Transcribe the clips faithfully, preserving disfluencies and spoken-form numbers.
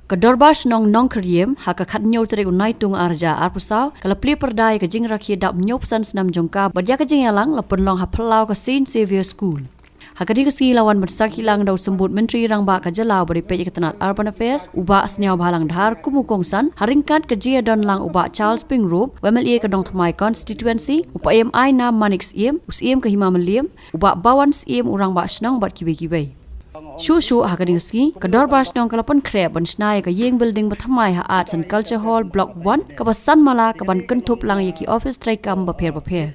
Ka Dorbar Shnong Nongkyriem ha ka khathynñiew tarik u Naitung arhajar arphew saw ka la plie pyrda ïa ka jingrakhe dap hynñiewphew san snem jong ka bad ïa ka jingïalang la pynlong ha phyllaw ka Saint Xavier School. Ha kane ka sngi la wan ban sakhi lang da u Symbud Myntri Rangbah ka jylla uba dei peit ïa ka tnat Urban Affairs, u Bah Sniawbhalang Dhar kum u kongsan, ha ryngkat ka jingïadon lang u Bah Charles Pyngrope, u M L A ka Nongthymmai Constituency, u Paiem Ainam Manik Syiem, u Syiem ka Hima Mylliem, u Bah Bawan Syiem u Rangbah Shnong bad kiwei kiwei. Shuh shuh ha kane ka sngi, ka Dorbar Shnong ka la pynkhreh ban shna ïa ka ïing building ba thymmai ha Arts and Culture Hall Block one, kaba san mala kaban kynthup lang ïa ki office treikam bapher bapher.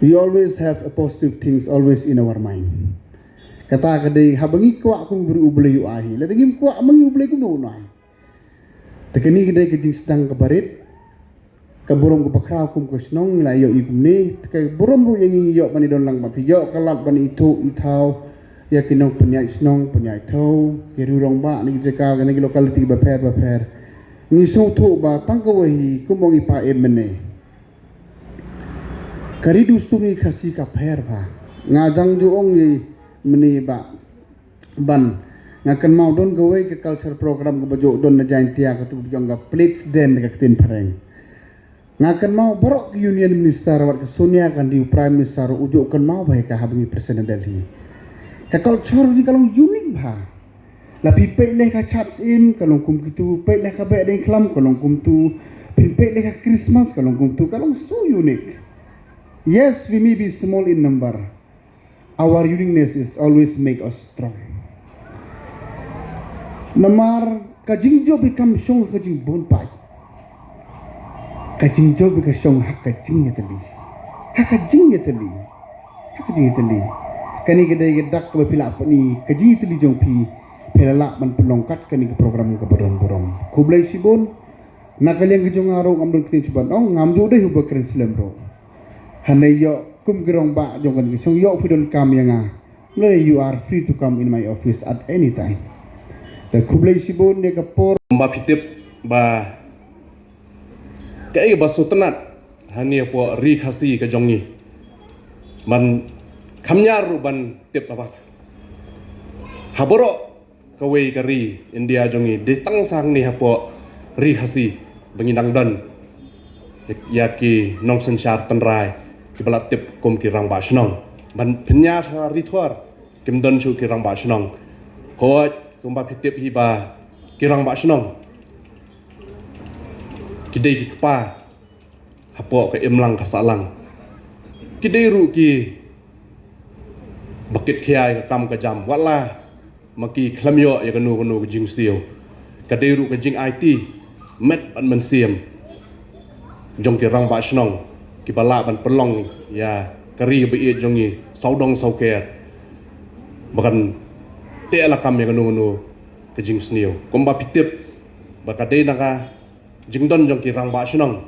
We always have a positive things always in our mind. Kata ka dei haba ngi kwah kum bru U Blei u ai hi. Lada ngim kwah ma ngi U Blei kumno un ai. Te kane ka dei ka jingsdang kaba rit. Ka burom kaba khraw kum ka shnong ngi la ïoh ïa kumne. Te ka burom ruh ïa ngi ngi ïoh ban ïadon lang bad phi, ïoh ka lad ban ithuh ithaw ïa ki nongpynïaid shnong pynïaid thaw, ki riew rangbah na ki jaka na ki locality bapher bapher. Ngi sngewthuh ba tang kawei hi kumba ngi pa em mynne. Ka ri dustur ngi Khasi ka pher bha. Nga jang ju ong ïa mynne ba ban nga kynmaw don kawei ka culture program kaba ju don na Jaintia, katu ba ong ka Plates Den ka ktien phareng. Nga kynmaw baroh ka Union Minister wat ka Sonia Gandhi u Prime Minister u ju kynmaw bha ïa ka haba ngi present na Delhi. Ka culture ngi ka long unique bha. La phi peit leh ka Chaad Syiem ka long kum kitu, peit leh ka Behdeiñkhlam ka long kumtu, phi peit leh ka Christmas ka long kumtu, ka long so unique. Yes, we may be small in number. Our uniqueness is always make us strong. Namar ka jingjop hi kam shong ha ka jingbun paid. Ka jingjop hi ka shong ha ka jingïatylli. Ha ka jingïatylli. Ha ka jingïatylli. Kane ka dei ka dak kaba phi lah pyni ka jingïatylli jong phi. Phi la lah ban pynlong kat kane ka program kaba don burom. Khublei shibun. Na ka liang ka jong nga ruh ngam don ktien shuh ban ong, ngam ju dei uba kren slem ruh. Hynrei ïoh kum ki rangbah jong kane ka shnong ïoh phi donkam ïa nga. Mlei, you are free to come in my office at any time. Te khublei shibun ïa ka por. Kumba phi tip ba kaei kaba sngewtynnat hangne hapoh ri Khasi ka jong ngi. Ban kham ñiar ruh ban tip kaba ha baroh kawei ka ri India jong ngi, dei tang sa hangne hapoh ri Khasi ba ngi dang don ïa ki nongsynshar tynrai kiba la tip kum ki rangbah shnong. Ban pynïar sha ri Thor kim don shuh ki rangbah shnong. Hooid, kumba phi tip hi ba ki rangbah shnong ki dei ki kpa hapoh ka imlang ka sahlang. Ki dei ruh ki ba kit khia ïa ka kam ka jam, wat la ma ki khlem ïoh ïa kano kano ka jingsiew. Ka dei ruh ka jingaiti met bad mynsiem jong ki rangbah shnong kiba lah ban pynlong ïa ka ri ba ïeit jong ngi sawdong sawker ba kan teh lakam ïa kano kano ka jingsniew. Kumba phi tip ba ka dei na ka jingdon jong ki rangbah shnong.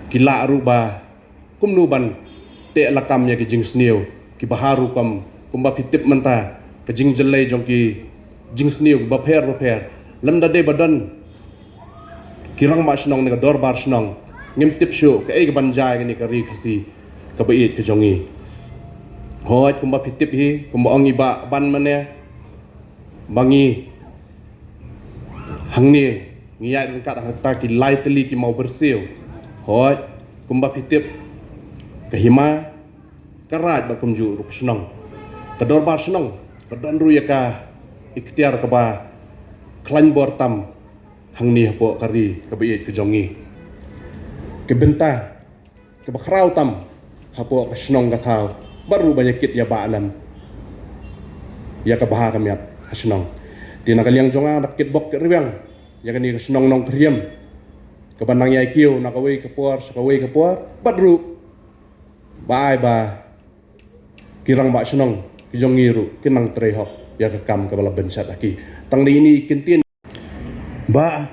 Ki lah ruh ba kumno ban Te la kam ïa ki jingsniew kiba ha rukom kumba phi tip mynta, ka jingjyllei jong ki jingsniew kiba pher ba pher. Lymda dei ba don ki rangbah shnong ne ka dorbar shnong, ngim tip shuh kaei kaban jia ïa kane ka ri Khasi kaba ïeit ka jong ngi. Hooid, kumba phi tip hi, kumba ong i Bah Ban mynne, ba ngi hangne ngi ïaid ryngkat hangta ki lai tylli ki mawbyrsiew. Hooid, kumba phi tip, ka hima ka raid bad kumjuh ruh ka shnong, ka dorbar shnong ka don ruh ïa ka iktiar kaba khlaiñ bor tam hangne hapoh ka ri kaba ïeit ka jong ngi. Ka bynta kaba khraw tam hapoh ka shnong ka thaw bad ruh ban ïa kit ïa ba lem ïa ka bha ka miat ha shnong. Te na ka liang jong nga, da kit bok kit rwiang ïa kane ka shnong Nongkriem, kaba nang ïai kiew na kawei ka por sha kawei ka por, bad ruh ba ai ba ki rangbah shnong ki jong ngi ruh kin nang trei hok ïa ka kam kaba la bynsiat ha ki. Tang dei ine i kyntien. Bah,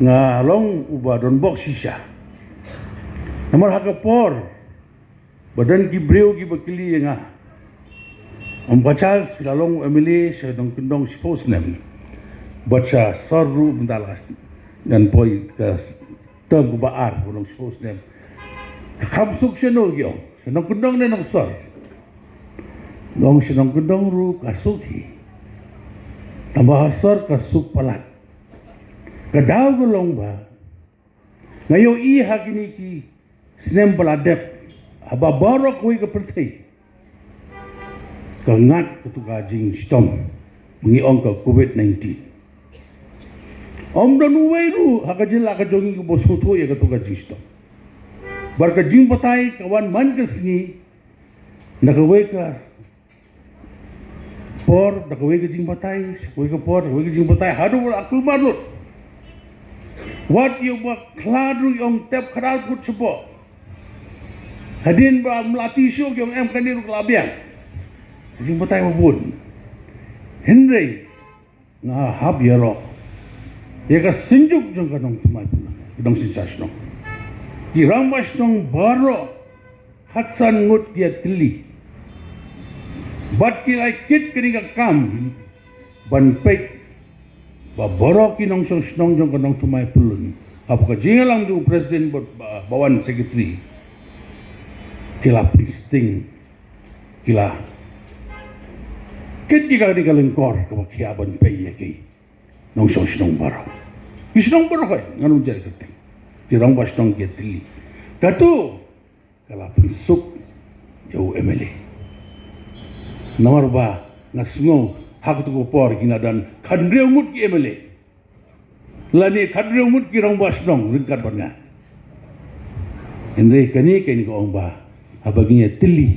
nga long uba don bok shisha. Namar ha ka por ba don ki briew kiba kylli ïa nga, Bah Charles, phi la long M L A sha Nongkyndong shiphew snem, bad sha sor ruh mynta la ngan poi ka term kaba ar, ba long shiphew snem. Ka kham suk shano, ki ong, sha Nongkyndong ne Nongsor? Nga ong, sha Nongkyndong ruh ka suk hi, tangba ha sor ka suk palat. Ka daw ka long ba nga ïohi ha kine ki snem ba la dep, haba baroh kawei ka pyrthei ka ngat katu ka jingshitom ba ngi ong ka Covid nineteen. Ym don uwei ruh ha ka jylla ka jong ngi uba sngewthuh ïa katu ka jingshitom. Bad ka jingbatai ka wan man ka sngi, na kawei ka por da kawei ka jingbatai, sha kawei ka por da kawei ka jingbatai, haduh ba la kulmar lut. Wat ïa uba khlad ruh ki ong tep khadar put shapoh. Hadien ba ym la ti shuh ki ong em kane ruh ka la biang. Ka jingbatai ba bun. Hynrei nga hap ïaroh ïa ka synjuk jong ka Nongthymmai Pyllun, ka nongsynshar shnong. Ki rangbah shnong baroh khatsan ngut ki ïatylli bad ki la kit kane ka kam ban peit ba baroh ki nongshong shnong jong ka Nongthymmai Pyllun, hapoh ka jingïalam jong u president bad ba, ba wan secretary, ki la pynsting, ki la kit ïa kane ka lyngkor kaba khia ban peit ïa ki nongshong shnong baroh. Ki shnong baroh, hooid, ngan ym jia kyrteng. Ki rangbah shnong ki ïatylli. Katu ka la pynsuk ïa u M L A. Namar ba nga sngew ha katu ka por ki la don khathynriew ngut ki M L A, lane khathynriew ngut ki rangbah shnong ryngkat bad nga. Hynrei kane, kane ka ong ba haba ngi ïatylli,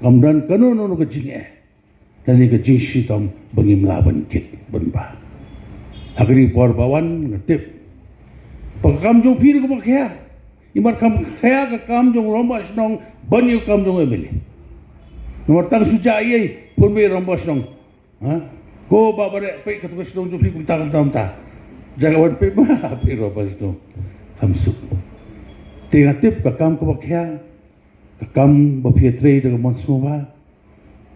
kam don kano kano ka jingeh lane ka jingshitom ba ngim lah ban kit ban bha. Ha kane ka por ba wan, nga tip ba ka kam jong phi ruh kaba khia. Imat kam khia ka kam jong u rangbah shnong ban ïa u kam jong u M L A. Namar tang shu jia ei ei, phone beit u rangbah shnong. Ha? Ko Bah Bareh, peit katu ka shnong jong phi kumta kumta kumta. Jia ka ban peit ma, peit u rangbah shnong. Kham suk. Te nga tip ka kam kaba khia, ka kam ba phi ïatrei da ka mon sngewbha.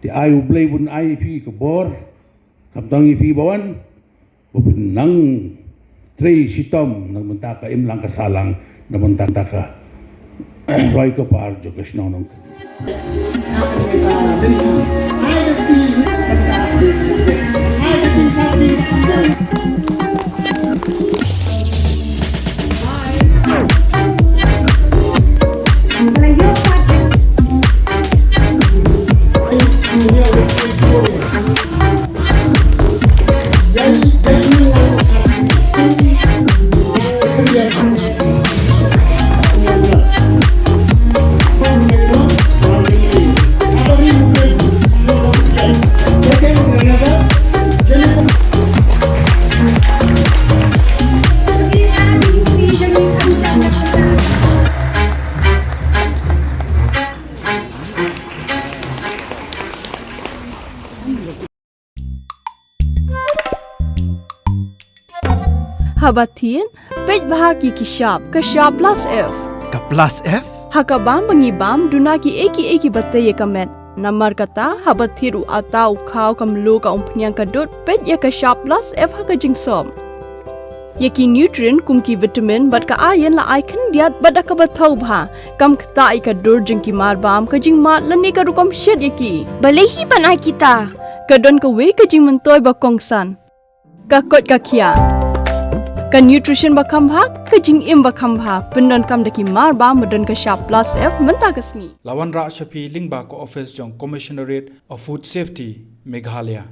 Te ai U Blei bun ai ïa phi ka bor, khamtam ïa phi ba wan, ba phin nang trei shitom na ka bynta ka imlang ka sahlang, na ka bynta ka roi ka par jong ka shnong Nongkriem. Haba thied, peit bha ki ki shap, ka shap plus F. Ka plus F? Ha ka bam ba ngi bam, duna kiei kiei kiba tei ïa ka met. Namar kata, haba thied u atta, u khaw, ka mluh, ka umphniang, ka dud, peit ïa ka Shap Plus F ha ka jingsop. Ïa ki nutrient kum ki vitamin bad ka iron la ai khyndiat bad da kaba thaw bha. Kam ktah ïa ka dur jong ki marbam, ka jingmad lane ka rukom shet ïa ki. Balei hi ban ai kita? Ka don kawei ka jingmyntoi ba kongsan. Ka koit ka khiah. Ka nutrition ba kham bha, ka jingim ba kham bha. Pyndonkam da ki marbam ba don ka Shap Plus F mynta ka sngi. La wanrah sha phi lyngba ka office jong Commissionerate of Food Safety, Meghalaya.